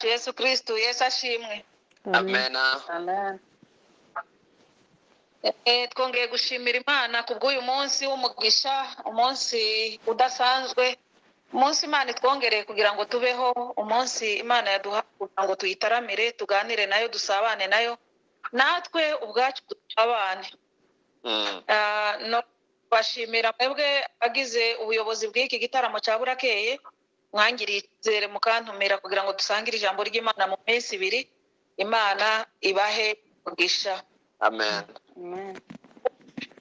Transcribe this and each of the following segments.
Yesu Kristo, Yesu ashimwe. Amen. Amen. Twongeye gushimira Imana kubw'uyu munsi w'umugisha, umunsi udasanzwe, umunsi Imana itwongereye kugira ngo tubeho, umunsi Imana yaduha kugira ngo tuyitaramire, tuganire nayo, dusabane nayo, natwe ubwacu dusabane. No bashimira mwebwe abagize ubuyobozi bw'iki gitaramo cya Burakeye, mwangiriye icyizere mukantumira kugira ngo dusangire ijambo ry'Imana mu minsi ibiri. Imana ibahe umugisha. Amen. Amen.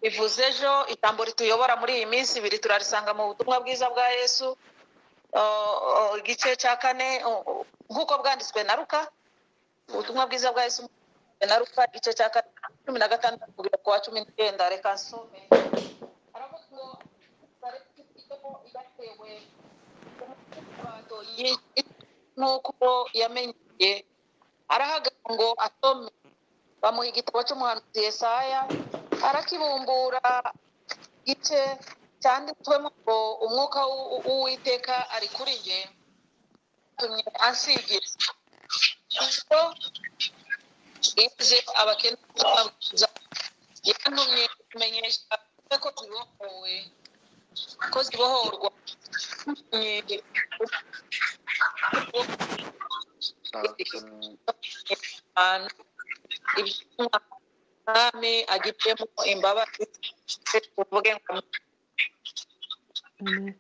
Bivuze ejo ijambo rituyobora muri iyi minsi ibiri turarisanga mu butumwa bwiza bwa Yesu, igice cya 4, nk'uko bwanditswe na Luka. Ubutumwa bwiza bwa Yesu na Luka igice cya 4, 16 kugera ku wa 19. Reka nsome. Aravuga ngo yatewe nk'uko yamenye, arahagarara ngo asome. Bamuha igitabo cy'umuhanuzi Yesaya, arakibumbura igice cyanditswemo ngo umwuka w'Uwiteka ari kuri njye, tumye ansigira ko ize abakene, yantumye kumenyesha ko zibohowe, ko zibohorwa, iby'umwami agipemo imbabazi, tuvuge ngo Amen.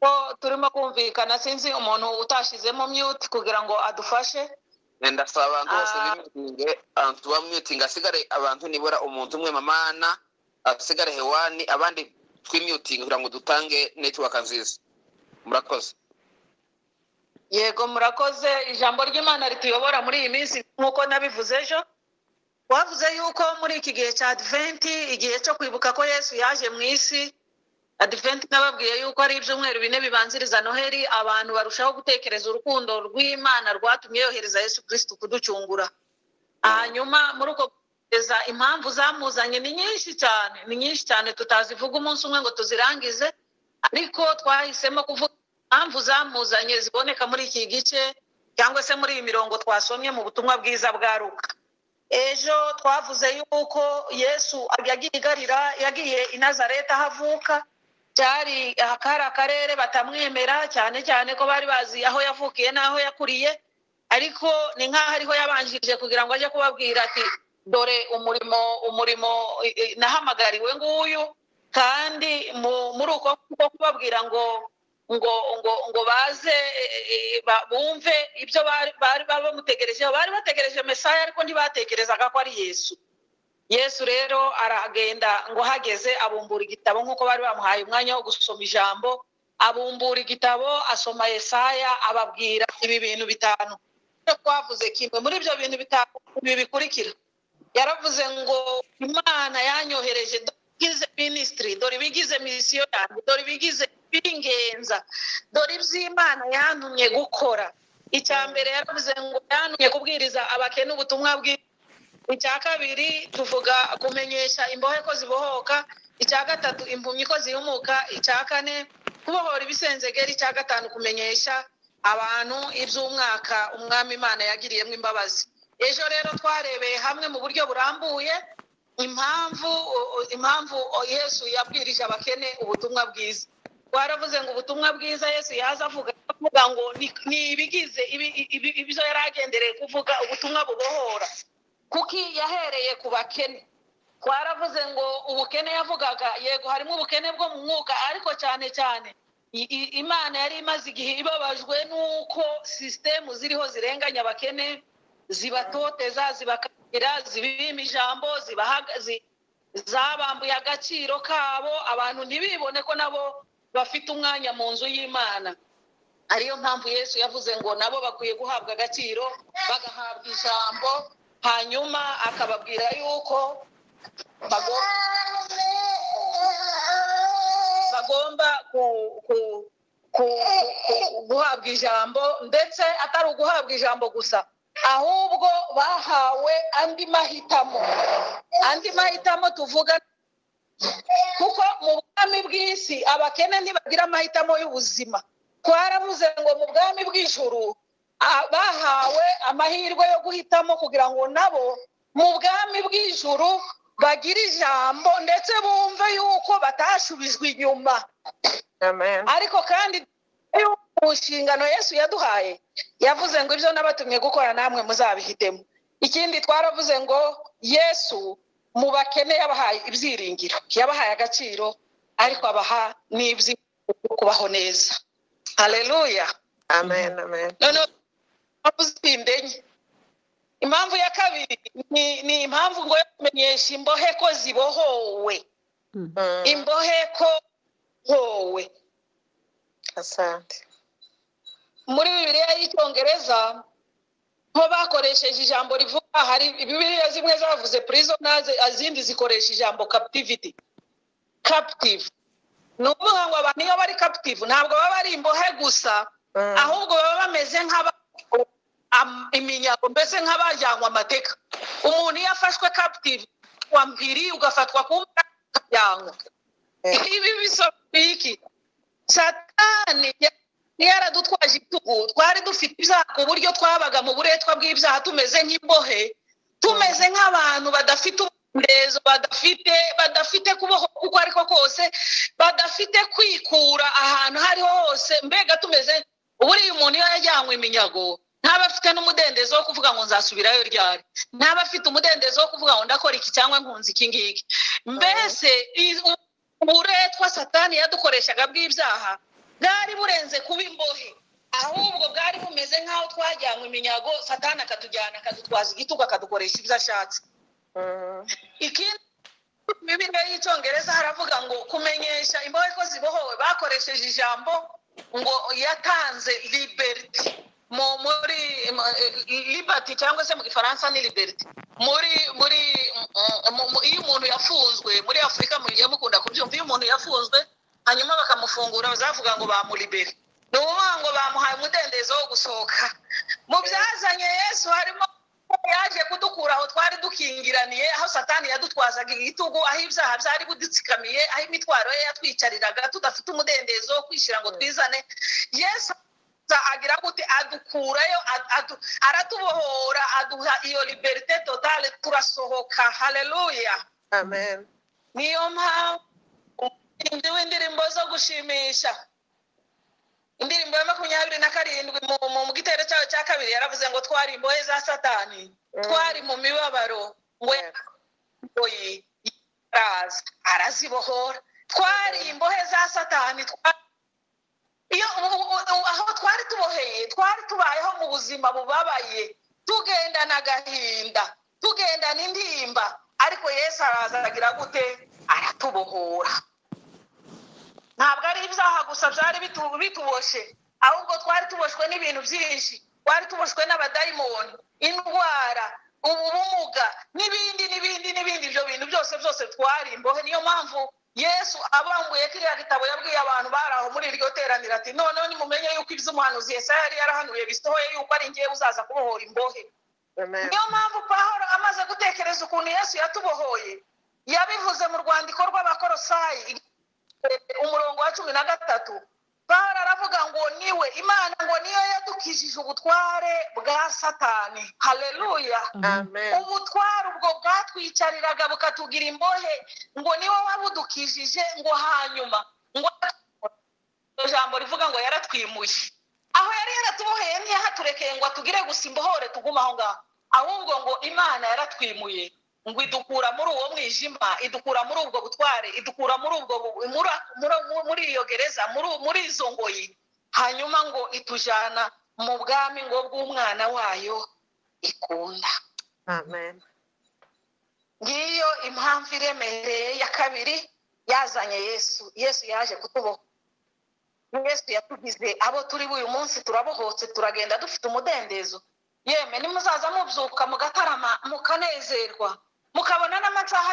Ko turimo kumvikana, sinzi umuntu utashizemo mute kugira ngo adufashe. Ndasaba abantu bose bimutinge, abantu bamutinga, asigare abantu nibura umuntu umwe mamana asigare hewani, abandi twimyutinge kugira ngo dutange network nziza. Murakoze. Yego, murakoze. Ijambo ry'Imana rituyobora muri iyi minsi nk'uko nabivuze ejo. Wavuze yuko muri iki gihe cya Adventi, igihe cyo kwibuka ko Yesu yaje mu isi, Adventi nababwiye yuko ari ibyumweru 4 bibanziriza Noheli, abantu barushaho gutekereza urukundo rw'Imana rwatumye yohereza Yesu Kristo kuducungura. Hanyuma muri uko gutekereza impamvu zamuzanye ni nyinshi cyane, ni nyinshi cyane tutazivuga umunsi umwe ngo tuzirangize, ariko twahisemo kuvuga impamvu zamuzanye ziboneka muri iki gice cyangwa se muri iyi mirongo twasomye mu butumwa bwiza bwa Luka. Ejo twavuze yuko Yesu yagiye i Galilaya, yagiye i Nazareti aho avuka, cyari akari akarere batamwemera cyane cyane ko bari bazi aho yavukiye n'aho yakuriye, ariko ni nk'aho ariho yabanjirije kugira ngo ajye kubabwira ati dore umurimo nahamagariwe nguyu. Kandi muri uko kubabwira ngo ngo ngo ngo baze bumve ibyo bari bamutegereje, bari bategereje Mesaya ariko ntibatekerezaga ko ari Yesu. Yesu rero aragenda ngo hageze abumbura igitabo nk'uko bari bamuhaye umwanya wo gusoma ijambo, abumbura igitabo asoma Yesaya, ababwira ibi bintu 5. Twavuze kimwe muri ibyo bintu 5 ibi bikurikira. Yaravuze ngo Imana yanyohereje bigize ministry, dore ibigize misiyo yanjye, dore ibigize bingenza, dore iby'Imana yantumye gukora. Icya mbere yaravuze ngo yantumye kubwiriza abakene ubutumwa bwiza. Icya kabiri tuvuga kumenyesha imbohe ko zibohoka. Icya gatatu impumyi ko zihumuka. Icya kane kubohora ibisenzegeri. Icya gatanu kumenyesha abantu iby'umwaka umwami Imana yagiriyemo imbabazi. Ejo rero twarebeye hamwe mu buryo burambuye impamvu Yesu yabwirije abakene ubutumwa bwiza. Twaravuze ngo ubutumwa bwiza Yesu yaza avuga ngo ni ibigize ibyo yari agendereye kuvuga, ubutumwa bubohora. Kuki yahereye ku bakene? Twaravuze ngo ubukene yavugaga, yego harimo ubukene bwo mu mwuka, ariko cyane cyane Imana yari imaze igihe ibabajwe nuko sisitemu ziriho zirenganya abakene, zibatoteza, zibakira, zibima ijambo, zabambuye agaciro kabo, abantu ntibibone ko nabo bafite umwanya mu nzu y'Imana. Ariyo mpamvu Yesu yavuze ngo nabo bakwiye guhabwa agaciro, bagahabwa ijambo, hanyuma akababwira yuko bagomba guhabwa ijambo, ndetse atari uguhabwa ijambo gusa, ahubwo bahawe andi mahitamo. Andi mahitamo tuvuga kuko mu bwami bw'isi abakene ntibagira amahitamo y'ubuzima. Twaravuze ngo mu bwami bw'ijuru bahawe amahirwe yo guhitamo kugira ngo nabo mu bwami bw'ijuru bagire ijambo ndetse bumve yuko batashubijwe inyuma. Amen. Ariko kandi mu nshingano Yesu yaduhaye yavuze ngo ibyo nabatumye gukora namwe muzabihitemo. Ikindi twaravuze ngo Yesu mu bakene yabahaye ibyiringiro, yabahaye agaciro, ariko abaha n'ibyiringiro byo kubaho neza. Haleluya. Amen. Amen. Noneho impamvu enye. Impamvu ya kabiri ni impamvu ngo yo kumenyesha imbohe ko zibohowe. Imbohe ko howe. Asante. Muri Bibiliya y'Icyongereza ho bakoresheje ijambo rivuga, hari Bibiliya zimwe zavuze prisoners, izindi zikoresha ijambo captivity. Captive ni ukuvuga ngo abantu iyo bari captive ntabwo baba ari imbohe gusa, ahubwo baba bameze nk'aba iminyago, mbese nk'abajyanywe amateka. Umuntu iyo afashwe captive wa mpiri ugafatwa ku ukajyanwa. Ibi bisobanuye iki? Satani yaradutwaje igitugu, twari dufite ibyaha ku buryo twabaga mu buretwa bw'ibyaha, tumeze nk'imbohe, tumeze nk'abantu badafite umudendezo, badafite kubaho uko ariko kose, badafite kwikura ahantu hariho hose, mbega tumeze buriya umuntu iyo yajyanywe iminyago ntaba afite n'umudendezo wo kuvuga ngo nzasubirayo ryari, ntaba afite umudendezo wo kuvuga ngo ndakora iki cyangwa nkunze iki ngiki. Mbese uburetwa Satani yadukoreshaga bw'ibyaha bwari burenze kuba imbohe, ahubwo bwari bumeze nk'aho twajyanywe iminyago, Satani akatujyana akadutwaza igitugu akadukoresha ibyo ashatse. Ikindi Bibiliya y'Icyongereza haravuga ngo kumenyesha imbohe ko zibohowe, bakoresheje ijambo ngo yatanze liberty muri liberty cyangwa se mu Gifaransa ni liberty. Muri muri iyo umuntu yafunzwe muri Afurika mugiye mukunda kubyumva, iyo umuntu yafunzwe hanyuma bakamufungura bazavuga ngo bamulibere, ni ukuvuga ngo bamuhaye umudendezo wo gusohoka. Mu byazanye Yesu harimo yaje kudukura aho twari dukingiraniye, aho Satani yadutwazaga igitugu, aho ibyaha byari budutsikamiye, aho imitwaro ye yatwicariraga tudafite umudendezo wo kwishyira ngo twizane. Yesu agira gute? Adukurayo, aratubohora, aduha iyo liberté totale, turasohoka. Haleluya. Amen. Niyo mpamvu umuririmbyi w'indirimbo zo gushimisha, indirimbo ya 27 mu gitero cyayo cya kabiri yaravuze ngo twari imbohe za Satani, twari mu mibabaro, ngo araza arazibohora. Twari imbohe za Satani, iyo aho twari tuboheye, twari tubayeho mu buzima bubabaye, tugendana agahinda, tugendana intimba, ariko Yesu araza agira gute? Aratubohora. Ntabwo ari ibyaha gusa byari bituboshe, ahubwo twari tuboshwe n'ibintu byinshi, twari tuboshwe n'abadayimoni, indwara, ubumuga n'ibindi n'ibindi n'ibindi. Ibyo bintu byose byose twari imbohe. Niyo mpamvu Yesu abambuye kiriya gitabo yabwiye abantu bari aho muri iryo teraniro ati noneho nimumenye yuko ibyo umuhanuzi Yesaya yari yarahanuye bisohoye, yuko ari njyewe uzaza kubohora imbohe. Niyo mpamvu Pawulo amaze gutekereza ukuntu Yesu yatubohoye, yabivuze mu rwandiko rw'Abakolosayi umurongo wa 13. Pawulo aravuga ngo niwe Imana, ngo niyo yadukijije ubutware bwa Satani. Haleluya. Amen. Ubutware ubwo bwatwicariraga bukatugira imbohe, ngo niwe wabudukijije, ngo hanyuma ngo ijambo rivuga ngo yaratwimuye. Aho yari yaratuboheye ntiyahaturekeye ngo atugire gusa imbohore tugume aho ngaho, ahubwo ngo Imana yaratwimuye, ngo idukura muri uwo mwijima, idukura muri ubwo butware, idukura muri ubwo muri iyo gereza, muri izo ngoyi, hanyuma ngo itujana mu bwami ngo bw'umwana wayo ikunda. Amen. Ngiyo impamvu iremereye ya kabiri yazanye Yesu. Yesu yaje kutubohora. Yesu yatugize abo turi uyu munsi, turabohotse, turagenda dufite umudendezo. Yeme nimuzaza mubyuka mugatarama mukanezerwa, mukabona n'amasaha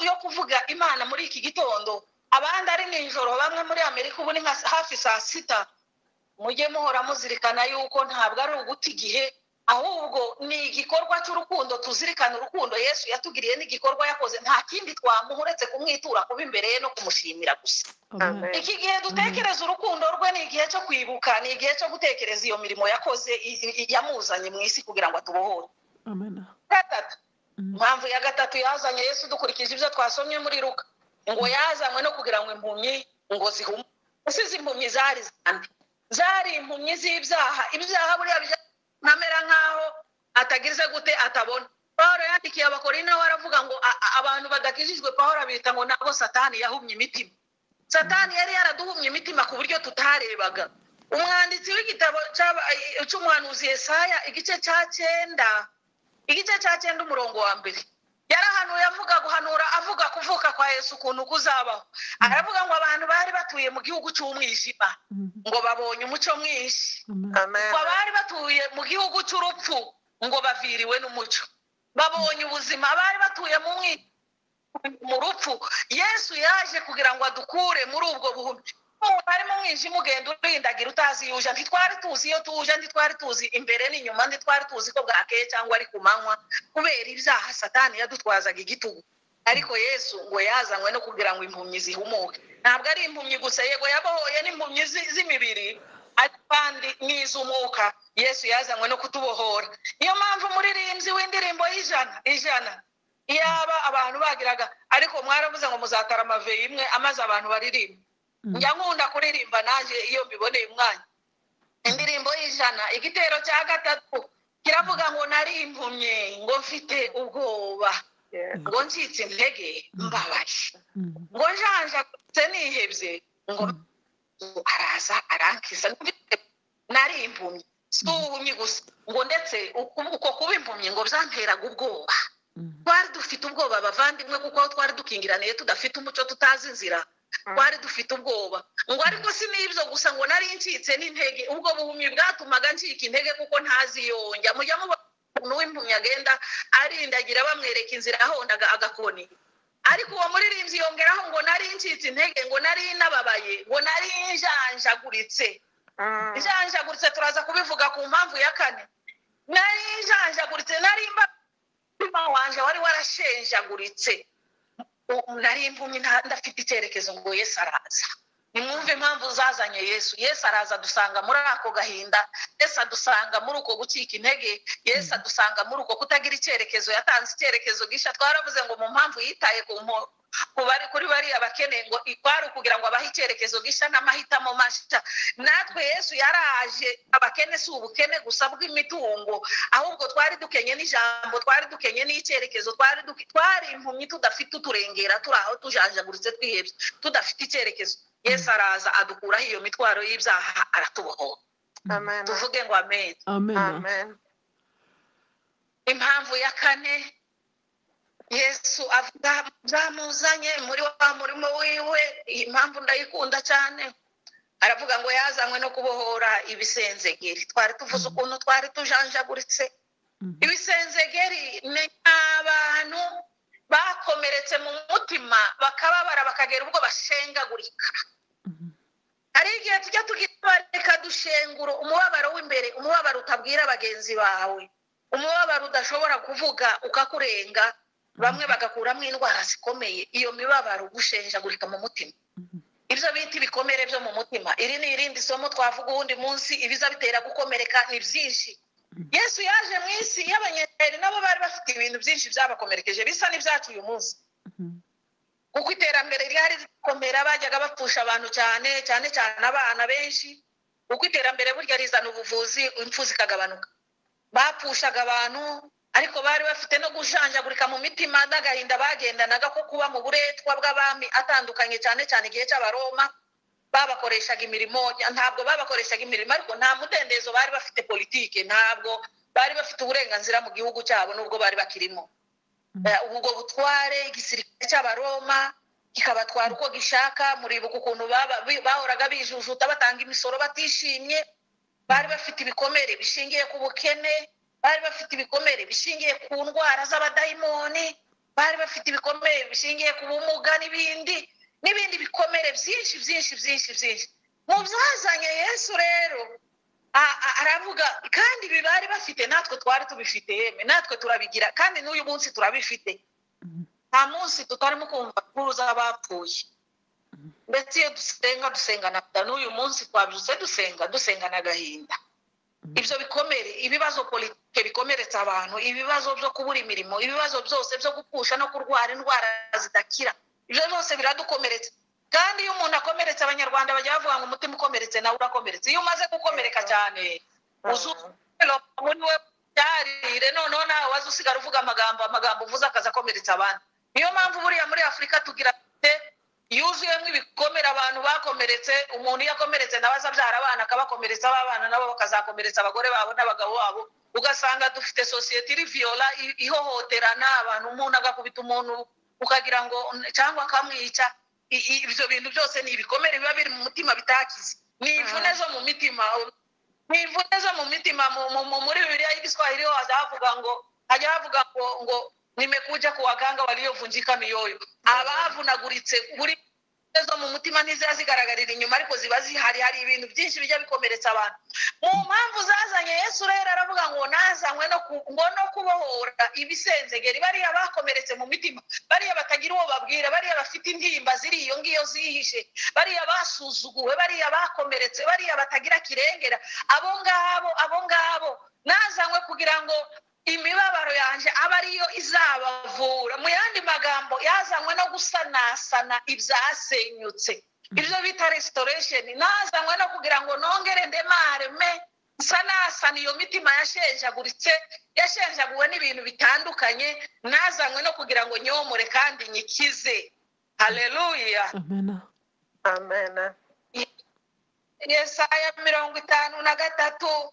yo kuvuga Imana muri iki gitondo, abandi ari nijoro, bamwe muri Amerika ubu ni nka hafi saa 6. Mujye muhora muzirikana yuko ntabwo ari uguta igihe, Ahubwo ni igikorwa cy'urukundo, tuzirikana urukundo Yesu yatugiriye n'igikorwa yakoze. Nta kindi twamuha uretse kumwitura, kuba imbere ye no kumushimira gusa. Amen. Iki gihe dutekereza urukundo rwe ni igihe cyo kwibuka, ni igihe cyo gutekereza iyo mirimo yakoze yamuzanye mu isi kugira ngo atubohore. Gatatu, impamvu ya gatatu yazanye Yesu dukurikije ibyo twasomye muri Luka, ngo yazanywe no kugira ngo impumyi ngo zihumuke. Ese izi impumyi zari zande? Zari impumyi z'ibyaha. Ibyaha buriya ntamera nkaho atagize gute, atabona. Pawulo yandikiye Abakorinto, aravuga ngo abantu badakijijwe, Pawulo abita ngo nabo Satani yahumye imitima. Satani yari yaraduhumye imitima ku buryo tutarebaga. Umwanditsi w'igitabo cy'umuhanuzi Yesaya, igice cya 9, igice cya 9 umurongo wa 1, yarahanuye avuga guhanura, avuga kuvuka kwa Yesu ukuntu kuzabaho. Aravuga ngo abantu bari batuye mu gihugu cy'umwijima ngo babonye umucyo mwinshi. Amen. Ngo abari batuye mu gihugu cy'urupfu ngo baviriwe n'umucyo, babonye ubuzima. Abari batuye mu rupfu, Yesu yaje kugira ngo adukure muri ubwo buhumyi. Umuntu ari mu mwijima ugenda urindagira utazi iyo uja. Ntitwari tuzi iyo tuja, ntitwari tuzi imbere n'inyuma, ntitwari tuzi ko bwakeye cyangwa ari ku manywa, kubera ibyaha Satani yadutwazaga igitugu. Ariko Yesu ngo yazanywe no kugira ngo impumyi zihumuke. Ntabwo ari impumyi gusa, yego yabohoye n'impumyi z'imibiri, ariko kandi n'iz'umwuka. Yesu yazanywe no kutubohora. Niyo mpamvu umuririmbyi w'indirimbo y'ijana ijana, iyaba abantu bagiraga, ariko mwaravuze ngo muzatara amave imwe amaze abantu baririmba. Njya nkunda kuririmba nanjye iyo mbiboneye umwanya. Indirimbo y'ijana, igitero cya 3 kiravuga ngo nari impumye, ngo mfite ubwoba, ngo ncitse intege mbabaye, ngo njanjagutse nihebye, ngo araza arankiza. Nari impumyi, si ubuhumyi gusa, ngo ndetse uko kuba impumyi ngo byanteraga ubwoba. Twari dufite ubwoba abavandimwe, kuko aho twari dukingiraniye tudafite umuco, tutazi inzira, twari dufite ubwoba. Ngo ariko si n'ibyo gusa, ngo nari ncitse n'intege. Ubwo buhumyi bwatumaga ncika intege kuko ntazi yonjya. Mujya mubona umuntu w'impumyi agenda arindagira bamwereka inzira, ahondaga agakoni. Ariko uwo muririmbyi yongeraho ngo nari ncitse intege, ngo nari nababaye, ngo nari njanjaguritse. Njanjaguritse turaza kubivuga ku mpamvu ya 4. Nari njanjaguritse, nari umutima wanje wari warashenjaguritse, nari impumyi, ndafite icyerekezo. Ngo Yesu araza. Nimwumve impamvu zazanye Yesu. Yesu araza adusanga muri ako gahinda, Yesu adusanga muri uko gucika intege, Yesu adusanga muri uko kutagira icyerekezo. Yatanze icyerekezo gisha. Twaravuze ngo mu mpamvu yitaye kuri bariya bakene, ngo kwari ukugira ngo abahe icyerekezo gisha n'amahitamo mashya. Natwe Yesu yaraje. Abakene si ubukene gusa bw'imitungo, ahubwo twari dukenye n'ijambo, twari dukenye n'icyerekezo, twari impumyi tudafite uturengera, turi aho tujanjaguritse twihebye, tudafite icyerekezo. Yesu araza adukuraho iyo mitwaro y'ibyaha, aratubohora. Amen. Tuvuge ngo amen. Amen. Amen. Impamvu ya 4 Yesu avuga byamuzanye muri wa murimo wiwe, iyi mpamvu ndayikunda cyane. Aravuga ngo yazanywe no kubohora ibisenzegeri. Twari tuvuze ukuntu twari tujanjaguritse. Ibisenzegeri ni abantu bakomeretse mu mutima, bakababara, bakagera ubwo bashengagurika. Hari igihe tujya tugira dushengura umubabaro w'imbere, umubabaro utabwira bagenzi bawe, umubabaro udashobora kuvuga ukakurenga, bamwe bagakuramo indwara zikomeye. Iyo mibabaro gushenjagurika mu mutima, ibyo bita ibikomere byo mu mutima. Iri ni irindi somo twavuga uwundi munsi. Ibiza bitera gukomereka ni byinshi. Yesu yaje mu isi y'abanyeri, nabo bari bafite ibintu byinshi byabakomerekeje bisa n'ibyacu uyu munsi, kuko iterambere ryari rikomera, bajyaga bapfusha abantu cyane cyane cyane abana benshi, kuko iterambere burya rizana ubuvuzi, impfu zikagabanuka. Bapfushaga abantu, ariko bari bafite no gujanjagurika mu mitima n'agahinda bagendanaga ko kuba mu buretwa bw'abami atandukanye, cyane cyane igihe cy'Abaroma. Babakoreshaga imirimo, ntabwo babakoreshaga imirimo, ariko nta mudendezo bari bafite politike, ntabwo bari bafite uburenganzira mu gihugu cyabo nubwo bari bakirimo. Ubwo butware, igisirikare cy'Abaroma kikabatwara uko gishaka. Muribuka ukuntu bahoraga bijujuta, batanga imisoro batishimye. Bari bafite ibikomere bishingiye ku bukene, bari bafite ibikomere bishingiye ku ndwara z'abadayimoni, bari bafite ibikomere bishingiye ku bumuga n'ibindi n'ibindi bikomere byinshi byinshi byinshi byinshi. Mu byazanye Yesu rero, Aravuga kandi ibi bari bafite natwe twari tubifite, yemwe natwe turabigira kandi n'uyu munsi turabifite. Nta munsi tutarimo kumva inkuru z'abapfuye, ndetse iyo dusenga dusengana n'uyu munsi twabyutse dusenga dusengana agahinda. Ibyo bikomere, ibibazo politike bikomeretsa abantu, ibibazo byo kubura imirimo, ibibazo byose byo gupfusha no kurwara indwara zidakira, ibyo byose biradukomeretsa. Kandi iyo umuntu akomeretse, Abanyarwanda bajya bavuga ngo umutima ukomeretse nawe urakomeretse. Iyo umaze gukomereka cyane muri we byarire, noneho nawe waza usigara uvuga amagambo uvuze akaza akomeretsa abandi. Niyo mpamvu buriya muri Afurika tugira yuzuyemo ibikomere, abantu bakomeretse. Umuntu iyo akomeretse nawe azabyara abana akabakomeretsa, abana nabo bakazakomeretsa abagore babo n'abagabo babo, ugasanga dufite sosiyete iri violent, ihohoterana abantu. Umuntu agakubita umuntu ukagira ngo cyangwa akamwica. Ibyo bintu byose ni ibikomere biba biri mu mutima bitakize, ni imvune zo mu mitima, ni imvune zo mu mitima. Muri Bibiliya y'Igiswahili ho hajya havuga ngo hajya havuga ngo nimekuja kuwaganga waliovunjika mioyo, abavunaguritse. Buri zo mu mutima ntiziba zigaragarira inyuma, ariko ziba zihari. Hari ibintu byinshi bijya bikomeretsa abantu. Mu mpamvu zazanye Yesu rero, aravuga ngo nazanywe ngo no kubohora ibisenzegeri, bariya bakomeretse mu mitima, bariya batagira uwo babwira, bariya bafite intimba ziri iyo ngiyo zihishe, bariya basuzuguwe, bariya bakomeretse, bariya batagira kirengera. Abo ngabo, abo ngabo nazanywe kugira ngo imibabaro yanjye abe ariyo izabavura. Mu yandi magambo, yazanywe no gusanasana ibyasenyutse, ibyo bita restoration. Nazanywe no kugira ngo nongere ndemareme, nsanasana iyo mitima yashenjaguritse, yashenjaguwe n'ibintu bitandukanye. Nazanywe no kugira ngo nyomore kandi nyikize. Haleluya. Amen. Amen. Yesaya 53,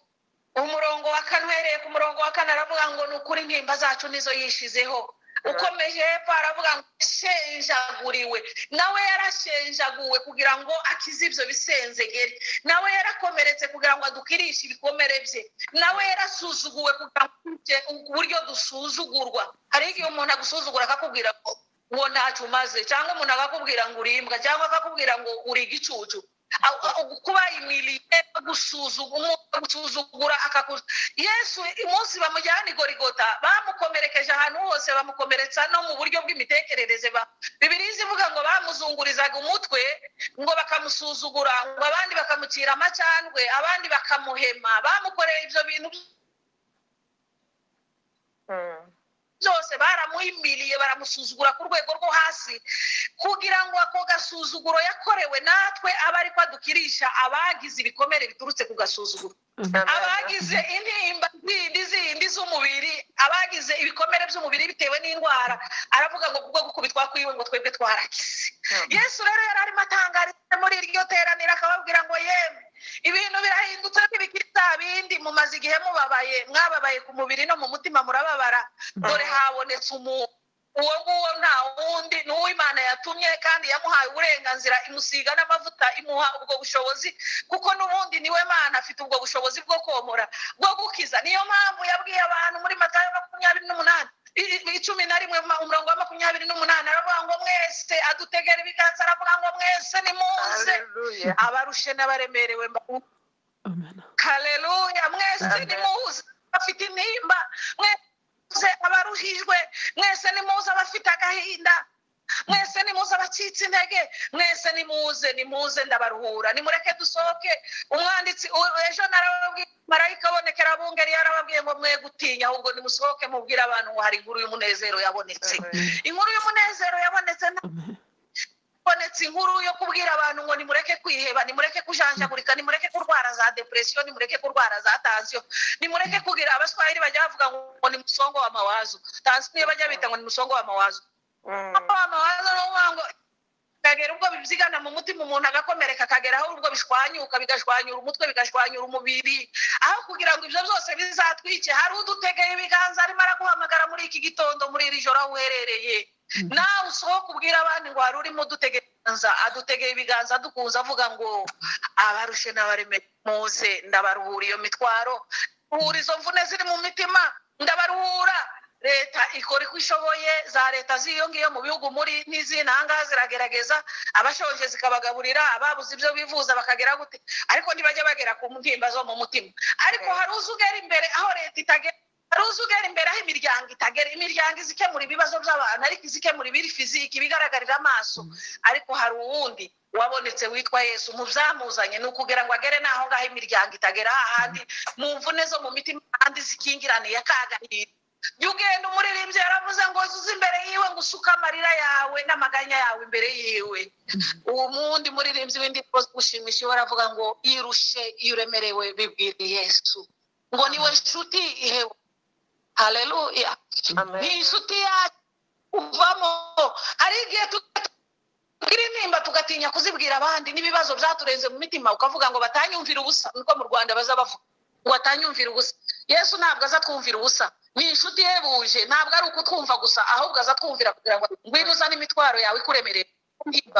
umurongo wa 4, uhereye ku murongo wa 4, aravuga ngo ni ukuri intimba zacu nizo yishizeho. Ukomeje hepfo aravuga ngo yashenjaguriwe, nawe yarashenjaguwe kugira ngo akize ibyo bisenzegeri, nawe yarakomeretse kugira ngo adukirishe ibikomere bye, nawe yarasuzuguwe kugira ngo uburyo dusuzugurwa. Hari igihe umuntu agusuzugura akakubwira ngo ntacyo umaze, cyangwa umuntu akakubwira ngo uri imbwa, cyangwa akakubwira ngo uri igicucu. Kuba humilié, gusuzugura. Yesu umunsi bamujyana i Gorigota, bamukomerekeje ahantu hose, bamukomeretsa no mu buryo bw'imitekerereze. Bibiliya ivuga ngo bamuzungurizaga umutwe, ngo bakamusuzugura, ngo abandi bakamucira amacandwe, abandi bakamuhema. Bamukoreye ibyo bintu byose, baramuhimiriye, baramusuzugura ku rwego rwo hasi, kugira ngo ako gasuzuguro yakorewe natwe abe ariko adukirisha abagize ibikomere biturutse ku gasuzuguro, abagize intimba zindi zindi z'umubiri, abagize ibikomere by'umubiri bitewe n'indwara. Aravuga ngo kubwo gukubitwa kwiwe ngo twebwe twarakize. Yesu rero yari arimo atangariza muri iryo teraniro, akababwira ngo yemwe, ibintu birahindutse, ntibikiri bya bindi. Mumaze igihe mubabaye, mwababaye ku mubiri no mu mutima murababara. Dore habonetse umuntu, uwo nguwo nta wundi ni uwo Imana yatumye, kandi yamuhaye uburenganzira, imusiga n'amavuta, imuha ubwo bushobozi, kuko n'ubundi niwe Mana, afite ubwo bushobozi bwo komora, bwo gukiza. Niyo mpamvu yabwiye abantu muri Matayo 28, 11, umurongo wa 28, aravuga ngo mwese, adutegera ibiganza, aravuga ngo mwese nimuze, Haleluya. abarushe n'abaremerewe. Amen. Haleluya. Mwese Amen. nimuze abafite intimba, mwese abaruhijwe, mwese nimuze abafite agahinda, mwese nimuze abacitse intege, mwese nimuze, nimuze ndabaruhura, nimureke dusohoke. Umwanditsi ejo narababwiye, marayika abonekera abungeri yarababwiye ngo mwe gutinya, ahubwo nimusohoke mubwire abantu ngo hari inkuru y'umunezero yabonetse. Amen. Inkuru y'umunezero yabonetse. Amen. Habonetse inkuru yo kubwira abantu ngo nimureke kwiheba, nimureke kujanjagurika, nimureke kurwara za depression, nimureke kurwara za tension, nimureke kugira, Abaswahili bajya bavuga ngo ni msongo wa mawazo. Tension niyo bajya bita ngo ni msongo wa mawazo. Wa mawazo ni ukuvuga ngo kagera ubwo bibyigana mu mutima, umuntu agakomereka, akagera aho ubwo bishwanyuka, bigashwanyura umutwe, bigashwanyura umubiri. Aho kugira ngo ibyo byose bizatwice, hari udutegeye ibiganza, arimo araguhamagara muri iki gitondo, muri iri joro, aho uherereye. Nawe usohoke ubwira abandi ngo hari urimo udutegeye ibiganza, adutegeye ibiganza, adukunze, avuga ngo abarushe n'abareme muze, ndabaruhura iyo mitwaro, ruhura izo mvune ziri mu mitima, ndabaruhura. Leta ikora uko ishoboye, za leta z'iyo ngiyo mu bihugu muri n'izindi ahangaha ziragerageza, abashonje zikabagaburira, ababuze ibyo bivuza bakagera gute, ariko ntibajya bagera ku ntimba zo mu mutima. Ariko hari uzi ugera imbere aho leta itagera, hari uzi ugera imbere aho imiryango itagera. Imiryango izikemura ibibazo by'abantu, ariko izikemura ibiri fiziki, ibigaragarira amaso. Ariko hari uwundi wabonetse witwa Yesu. Mu byamuzanye ni ukugira ngo agere n'aho ngaho imiryango itagera, hahandi mu mvune zo mu mitima, ahandi zikingiraniye akagahinda. Jya ugenda, umuririmbyi yaravuze ngo uze imbere yiwe ngo usuke amarira yawe n'amaganya yawe imbere yiwe. Uwo mundi muririmbyi w'indirimbo zo gushimisha iwe aravuga ngo iyo urushe, iyo uremerewe, bibwire Yesu, ngo niwe nshuti ihewe. Haleluya! Amen. Ni inshuti yacu uvamo. Hari igihe tugira intimba tugatinya kuzibwira abandi, n'ibibazo byaturenze mu mitima, ukavuga ngo batanyumvira ubusa. Niko mu Rwanda baza bavuga ngo batanyumvira ubusa. Yesu ntabwo aza twumvira ubusa, ni inshuti ihebuje. Ntabwo ari ukutwumva gusa, ahubwo aza twumvira kugira ngo ngwino uzane imitwaro yawe ikuremereye,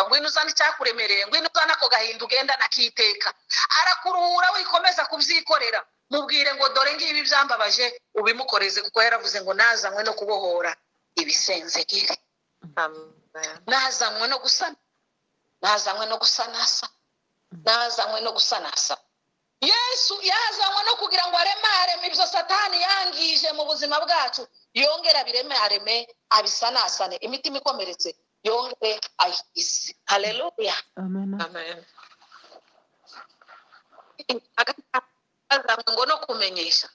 ngwino uzane icyakuremereye, ngwino uzane ako gahinda ugenda nakiteka. Arakuruhura, wikomeza kubyikorera. Mubwire ngo dore ngibi byambabaje, ubimukoreze, kuko yaravuze ngo nazanywe no kubohora ibisenzegere. Amen. Nazanywe no gusana, nazanywe no gusanasa, nazanywe no gusanasa. Yesu yazanywe no kugira ngo aremareme ibyo Satani yangije mu buzima bwacu, yongere abiremareme, abisanasane, imitima ikomeretse yongere ayise. Haleluya! Amen. Amen. Azanywe ngo no kumenyesha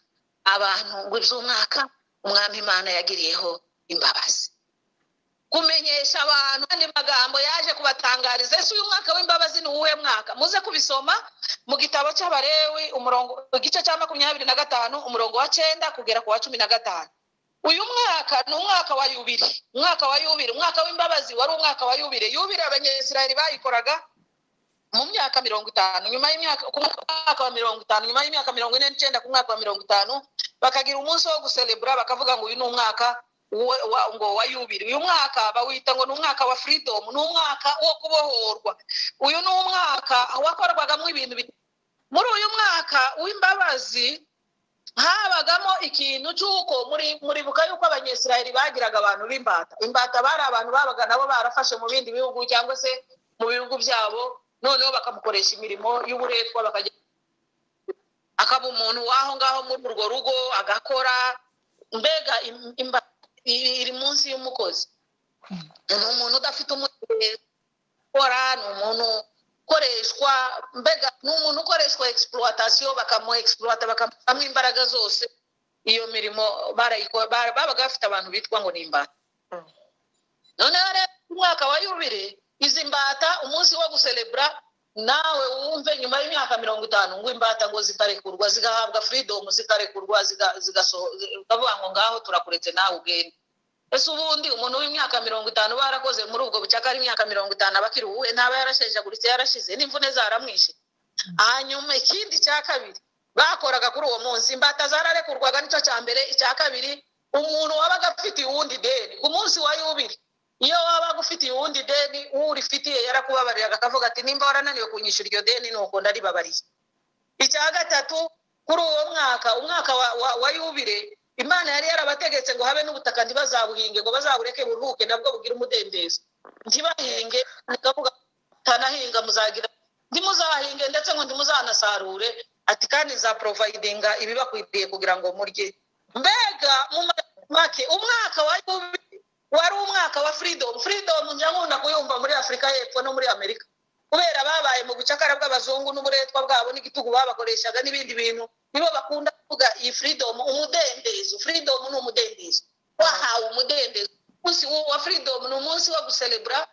abantu ngo iby'umwaka umwami Imana yagiriyeho imbabazi, kumenyesha abantu andi magambo yaje kubatangariza. Ese uyu mwaka w'imbabazi ni uwuhe mwaka? Muze kubisoma mu gitabo cy'Abalewi, umurongo, igice cya 25, umurongo wa 9 kugera ku wa 15. Uyu mwaka ni umwaka wa yubile, umwaka wa yubile, umwaka w'imbabazi wari umwaka wa yubile. Yubile Abanyesirayeli bayikoraga mu myaka 50, nyuma y'imyaka, ku mwaka wa 50, nyuma y'imyaka 49, ku mwaka wa 50 bakagira umunsi wo guselebura, bakavuga ngo uyu ni umwaka ngo wa yubile. Uyu mwaka bawita ngo ni umwaka wa freedom, ni umwaka wo kubohorwa. Uyu ni umwaka wakorwagamo ibintu muri uyu mwaka w'imbabazi habagamo ikintu cy'uko muribuka yuko Abanyesirayeli bagiraga abantu b'imbata. Imbata bari abantu babaga nabo barafashe mu bindi bihugu cyangwa se mu bihugu byabo, noneho bakamukoresha imirimo y'uburetwa, bakajya akaba umuntu w'aho ngaho muri urwo rugo agakora. Mbega iri munsi y'umukozi, ni umuntu udafite umutekano ukora, ni umuntu ukoreshwa, mbega ni umuntu ukoreshwa exploitation, bakamu exploita, bakamuha imbaraga zose. Iyo mirimo babaga bafite abantu bitwa ngo ni imbata. Noneho rero umwaka wa yubile, izi mbata, umunsi wo guselebura, nawe wumve, nyuma y'imyaka 50 ngo imbata ngo zikarekurwa, zigahabwa freedom, zikarekurwa, zikavuga ngo ngaho turakuretse nawe ugende. Ese ubundi umuntu w'imyaka 50 barakoze muri ubwo bucakara imyaka 50 aba akiri uwuhe? Ntaba yarashenjaguritse, yarashize, n'imvune zaramwishe? Hanyuma ikindi cya kabiri bakoraga kuri uwo munsi, imbata zararekurwaga, nicyo cya mbere. Icya kabiri, umuntu wabaga afitiye uwundi deni ku munsi wa yubile, iyo wabaga ufitiye uwundi deni, uwo urifitiye yarakubabariraga, akavuga ati nimba warananiwe kunyishyura iryo deni, nuko ndaribabariye. Icya gatatu, kuri uwo mwaka, umwaka wa yubile, Imana yari yarabategetse ngo habe n'ubutaka ntibazabuhinge, ngo bazabureke buruhuke, nabwo bugire umudendezo, ntibahinge. Bikavuga tanahinga muzagira, ntimuzahinge, ndetse ngo ntimuzanasarure, ati kandi nzaprovidinga ibibakwiriye kugira ngo murye. Mbega mu make, umwaka wa yubile wari umwaka wa freedom. Freedom njya nkunda kuyumva muri Afurika y'Epfo no muri Amerika, kubera babaye mu bucakara bw'abazungu n'uburetwa bwabo n'igitugu babakoreshaga n'ibindi bintu, nibo bakunda kuvuga iyi freedom, umudendezo. Freedom ni umudendezo, wahawe umudendezo. Umunsi wa freedom ni umunsi wo guselebura,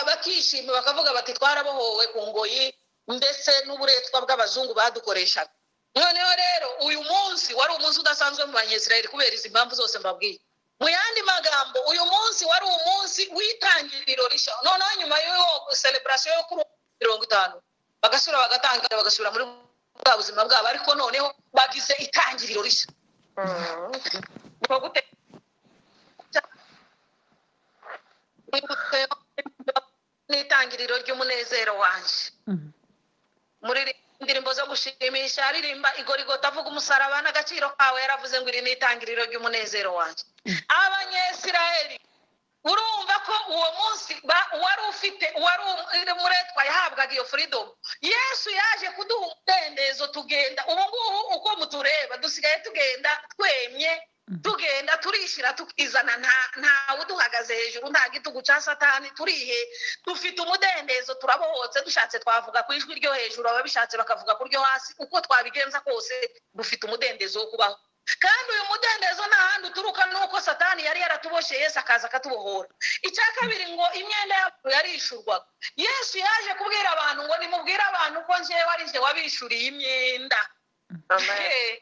bakishima, bakavuga bati twarabohowe ku ngoyi ndetse n'uburetwa bw'abazungu badukoreshaga. Noneho rero uyu munsi wari umunsi udasanzwe mu Banyesirayeli kubera izi mpamvu zose mbabwiye. Mu yandi magambo, uyu munsi wari umunsi w'itangiriro rishya. Noneho nyuma y'iyo celebration yo kuri 50, bagasubira bagatangira, bagasubira muri bwa buzima bwabo, ariko noneho bagize itangiriro rishya. Niko gute? N'itangiriro ry'umunezero wanjye. Muri Indirimbo zo gushimisha, aririmba igorigota avuga umusaraba n'agaciro kawe, yaravuze ngo iri ni itangiriro ry'umunezero wanjye. Abanyesirayeli, urumva ko uwo munsi uwari ufite, uwari umuretwa yahabwaga iyo freedom. Yesu yaje kuduha umudendezo, tugenda ubu ngubu uko mutureba dusigaye tugenda twemye, tugenda turishira tukizana, nta uduhagaze hejuru, nta gitugu cya Satani, turihe, dufite umudendezo, turabohotse. Dushatse twavuga ku ijwi ryo hejuru, ababishatse bakavuga ku ryo hasi, uko twabigenza kose dufite umudendezo wo kubaho. Kandi uyu mudendezo nta handi uturuka, nuko Satani yari yaratuboshye, Yesu akaza akatubohora. Icya kabiri, ngo imyenda yabo yarishurwaga. Yesu yaje kubwira abantu ngo nimubwire abantu ko njyewe ari njye wabishuriye imyenda. Amen.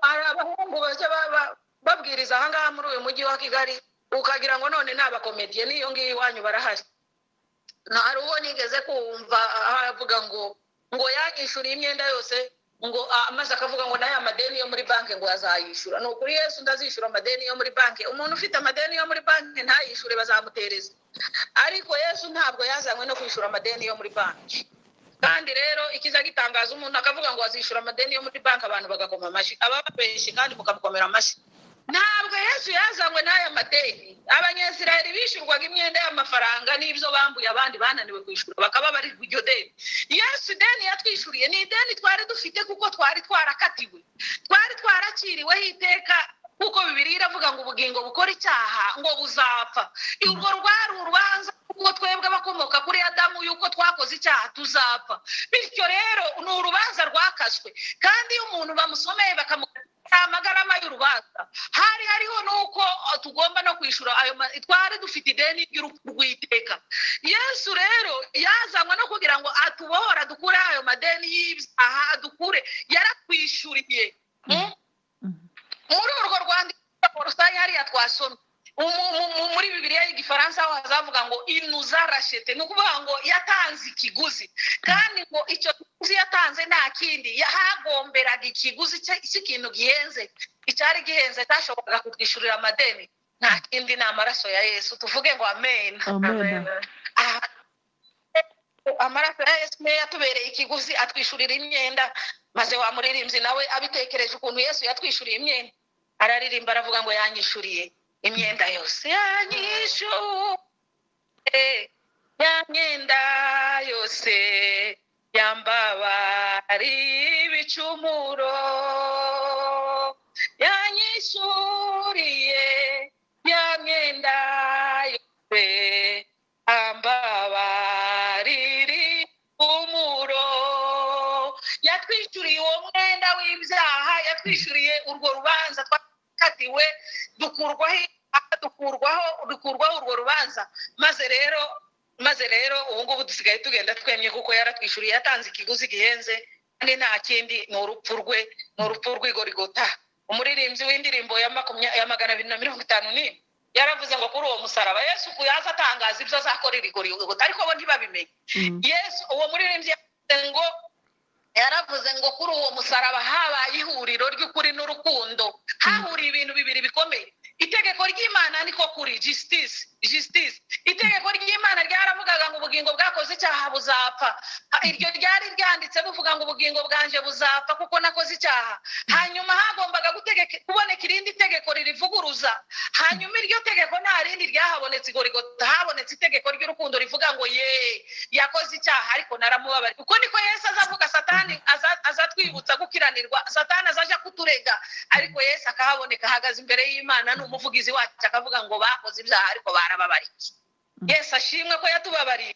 Hari abahungu bajya babwiriza aha ngaha muri uyu mujyi wa Kigali, ukagira ngo none ni abakomediye, n'iyo ngiyo iwanyu barahari. Hari uwo nigeze kumva avuga ngo yanyishuriye imyenda yose, ngo maze akavuga ngo n'aya madeni yo muri banki ngo azayishyura. Ni ukuri Yesu ndazishyura amadeni yo muri banki. Umuntu ufite amadeni yo muri banki ntayishyure bazamutereza. Ariko Yesu ntabwo yazanywe no kwishyura amadeni yo muri banki. Kandi rero ikiza gitangaza, umuntu akavuga ngo azishyura amadeni yo muri banki, abantu bagakoma amashyi, ababeshyi kandi mukamukomera amashyi. Ntabwo Yesu yazanywe n'aya madeni. Abanyesirayeli bishyurwaga imyenda y'amafaranga n'ibyo bambuye abandi bananiwe kwishyura, bakaba bari iryo deni. Yesu ideni yatwishyuriye ni ideni twari dufite kuko twari twarakatiwe, twari twarakiriweho iteka, kuko Bibiliya iravuga ngo ubugingo bukora icyaha ngo buzapfa. Urwo rwari urubanza kuko twebwe abakomoka kuri Adamu yuko twakoze icyaha tuzapfa. Bityo rero ni urubanza rwakaswe, kandi iyo umuntu bamusomeye bakamukata amagarama y'urubanza, hari hariho nuko tugomba no kwishyura ayo, twari dufite ideni ry'urupfu rw'iteka. Yesu rero yazanywe no kugira ngo atubohora, dukure ayo madeni y'ibyaha, adukure, yaratwishyuriye. Muri urwo rwandiko rusange hariya twasomye muri Bibiliya y'Igifaransa aho hazavuga ngo inuzarashete, ni ukuvuga ngo yatanze ikiguzi, kandi ngo icyo kiguzi yatanze nta kindi, yahagomberaga ikiguzi cy'ikintu gihenze. Icyari gihenze cyashoboraga kutwishyurira amadeni nta kindi, ni amaraso ya Yesu. Tuvuge ngo amen. Amen. Amaraso ya Yesu niyo yatubereye ikiguzi, atwishyurira imyenda. Maze wa muririmbyi nawe abitekereje ukuntu Yesu yatwishyuriye imyenda, araririmba aravuga ngo yanyishyuriye imyenda yose, yanyishyuriye ya myenda yose, yambabari ibicumuro, yanyishyuriye ya myenda yose, ambabariri umuro. Yatwishyuriye uwo mwenda w'ibyaha, yatwishyuriye urwo rubanza twakatiwe, dukurwaho urwo rubanza. Maze rero ubu ngubu dusigaye tugenda twemye kuko yaratwishyuriye, yatanze ikiguzi gihenze, kandi nta kindi, ni urupfu rwe, ni urupfu rw'igorigota. Umuririmbyi w'indirimbo ya 251 yaravuze ngo kuri uwo musaraba Yesu yaza atangaza ibyo azakorera igorigota, ariko bo ntibabimenye. Yesu uwo muririmbyi ngo yaravuze ngo kuri uwo musaraba habaye ihuriro ry'ukuri n'urukundo, hahuriye ibintu bibiri bikomeye. Itegeko ry'Imana niko kuri justice. Itegeko ry'Imana ryaravugaga ngo ubugingo bwakoze icyaha buzapfa. Iryo ryari ryanditse buvuga ngo ubugingo bwanje buzapfa kuko nakoze icyaha. Hanyuma hagombaga kuboneka irindi tegeko ririvuguruza. Hanyuma iryo tegeko nta rindi ryahabonetse igorigota, habonetse itegeko ry'urukundo rivuga ngo ye yakoze icyaha ariko naramubabariye. Uko niko Yesu azavuga, Satani azatwibutsa gukiranirwa, Satani azaja kuturega, ariko Yesu akahaboneka ahagaze imbere y'Imana ni umuvugizi wacu, akavuga ngo bakoze ibyaha ariko barababariye. Yesu ashimwe ko yatubabariye.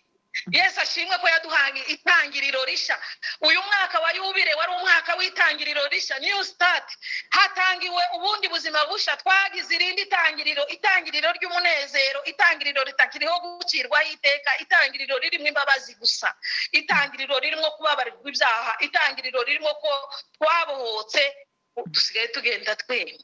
Yesu ashimwe ko yaduhaye itangiriro risha. Uyu mwaka wa yubile wari umwaka w'itangiriro risha, new start. Hatangiwe ubundi buzima busha, twagize irindi tangiriro, itangiriro ry'umunezero, itangiriro ritakiriho gucirwaho iteka, itangiriro ririmo imbabazi gusa, itangiriro ririmo kubabarirwa ibyaha, itangiriro ririmo ko twabohotse, dusigaye tugenda twemye.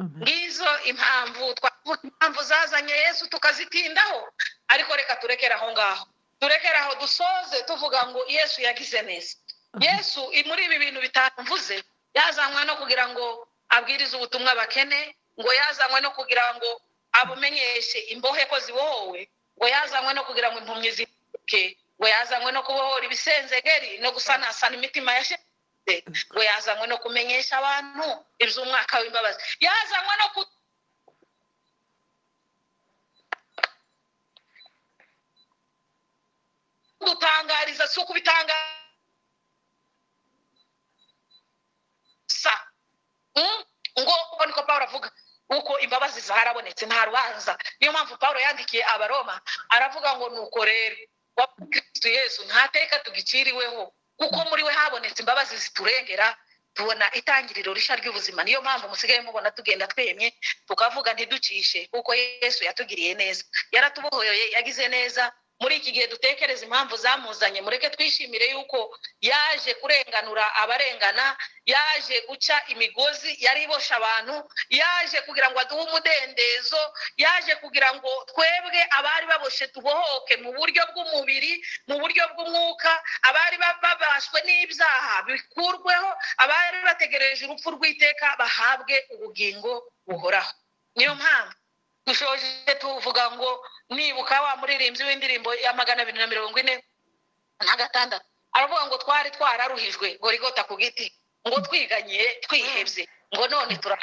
Ngizo impamvu twavuga, impamvu zazanye Yesu tukazitindaho, ariko reka turekere aho ngaho, turekere aho, dusoze tuvuga ngo Yesu yagize neza. Yesu muri ibi bintu bitanu mvuze, yazanywe no kugira ngo abwirize ubutumwa bakene, ngo yazanywe no kugira ngo abumenyeshe imbohe ko zibohowe, ngo yazanywe no kugira ngo impumyi zibuke, Ngo yazanywe no kubohora ibisenzegeri no gusanasana imitima yashenze, ngo yazanywe no kumenyesha abantu iby'umwaka w'imbabazi, yazanywe no kudutangariza, si ukubitangaza ngo uko niko Pawulo avuga uko imbabazi zarabonetse nta rubanza. Niyo mpamvu Pawulo yandikiye Abaroma aravuga ngo nuko rero wa Kristo Yesu nta teka tugiciriweho, kuko muri we habonetse imbabazi ziturengera, tubona itangiriro rishya ry'ubuzima. Niyo mpamvu musigaye mubona tugenda twemye tukavuga ntiducishe, kuko Yesu yatugiriye neza, yaratubohoye, yagize neza. Muri iki gihe dutekereza impamvu zamuzanye, mureke twishimire yuko yaje kurenganura abarengana, yaje guca imigozi yari ibosha abantu, yaje kugira ngo aduhe umudendezo, yaje kugira ngo twebwe abari baboshe tubohoke mu buryo bw'umubiri, mu buryo bw'umwuka, abari babashwe n'ibyaha bikurweho, abari bategereje urupfu rw'iteka bahabwe ubugingo buhoraho. Niyo mpamvu dushoje tuvuga ngo nibuka wa muririmbyi w'indirimbo ya 246 aravuga ngo twari twararuhijwe Gorigota ku giti, ngo twiganyiye twihebye, ngo none tura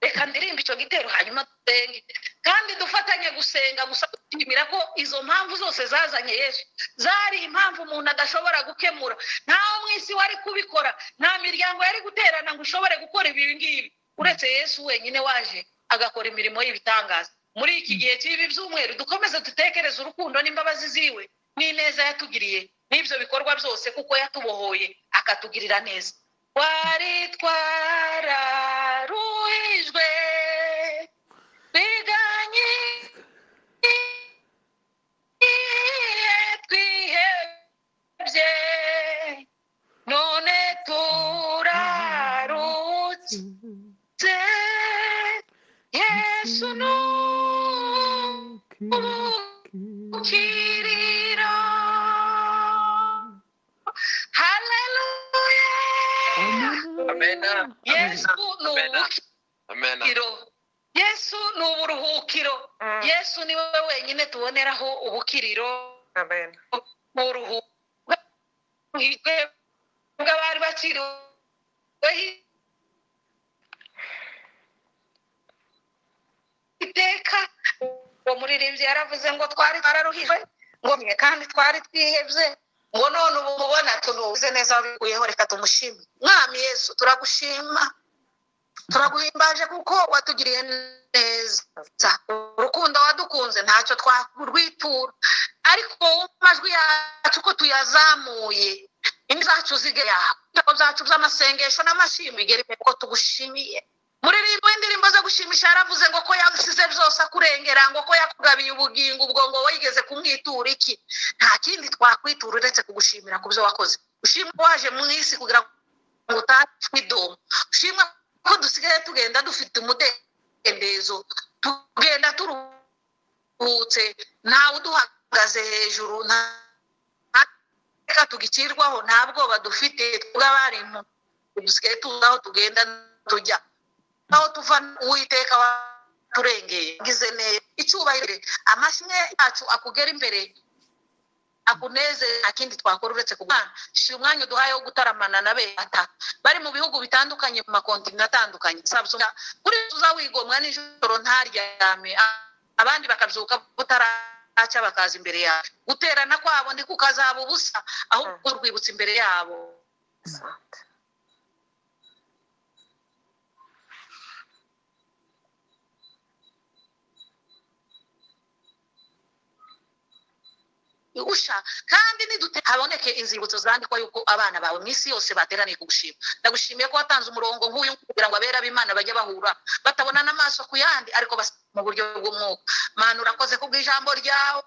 reka ndirimbe icyo gitero hanyuma dusenge, kandi dufatanye gusenga gusa dushimira ko izo mpamvu zose zazanye Yesu zari impamvu umuntu adashobora gukemura. Ntawe mu isi wari kubikora, nta miryango yari guterana ngo ushobore gukora ibi ngibi uretse Yesu wenyine waje agakora imirimo y'ibitangaza. Muri iki gihe cy'ibi byumweru dukomeze dutekereze urukundo n'imbabazi ziwe n'ineza yatugiriye n'ibyo bikorwa byose, kuko yatubohoye akatugirira neza. Twari twararuhijwe twiganye twihebye, none turarutse Yesu n'ubukiriro. Haleluya. Amen. Yesu ni ubukiriro, Yesu ni uburuhukiro, Yesu ni we wenyine tuboneraho ubukiriro. Amen. Uburuhukiro bw'abari bakiriwe iteka. Uwo muririmbyi yaravuze ngo twari twararuhijwe, ngo mwe kandi twari twihebye, ngo none ubu mubona tunuze neza wabikuyeho, reka tumushime. Mwami Yesu turagushima, turaguhimbaje kuko watugiriye neza. Urukundo wadukunze ntacyo twarwitura, ariko amajwi yacu ko tuyazamuye, indimi zacu zigera ibitabo byacu by'amasengesho n'amashimwe bigere kuko tugushimiye. Muririmbo w'indirimbo zo gushimisha yaravuze ngo ko yasize byose akurengera, ngo ko yakugabiye ubugingo, ubwo ngo wigeze kumwitura iki? Nta kindi twakwitura uretse kugushimira ku byo wakoze. Ushimwe waje mu isi kugira ngo utatwidomo, ushimwe ko dusigaye tugenda dufite umudendezo, tugenda turuhutse, ntawe uduhagaze hejuru, nta tugicirwaho, nta bwoba dufite bw'abarimu, dusigaye tuzi aho tugenda tujya, aho tuva. Uwiteka waturengeye ngize neza, icyubahiro amashimwe yacu akugera imbere, akuneze. Nta kindi twakora uretse kugana. Shira umwanya uduhaye wo gutaramana na beta bari mu bihugu bitandukanye, mu makontinent atandukanye. Kuri tuzawigomwa nijoro ntaryame, abandi bakabyuka butaraca bakaza imbere yawe. Guterana kwabo ndi kukazaba ubusa, ahubwo urwibutsa imbere yabo. Usha kandi nidute haboneke inzibutso zandikwa yuko abana bawe mu isi yose bateraniye kugushima. Ndagushimiye ko watanze umurongo nk'uyu kugira ngo abera b'Imana bajye bahura batabona n'amaso ku yandi, ariko mu buryo bw'umwuka. Mana urakoze kubw'ijambo ryawe,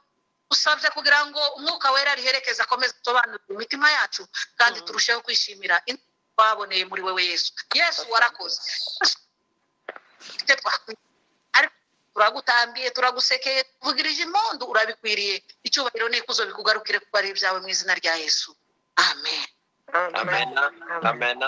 usabye kugira ngo umwuka wera riherekeze akomeze asobanure imitima yacu, kandi turusheho kwishimira twaboneye muri wewe Yesu. Yesu warakoze, turagutambiye, turagusekeye, tuvugirije impundu, urabikwiriye. Icyubahiro n'ikuzo bikugarukire kuko ari ibyawe mu izina rya Yesu. Amen. Amen. Amen.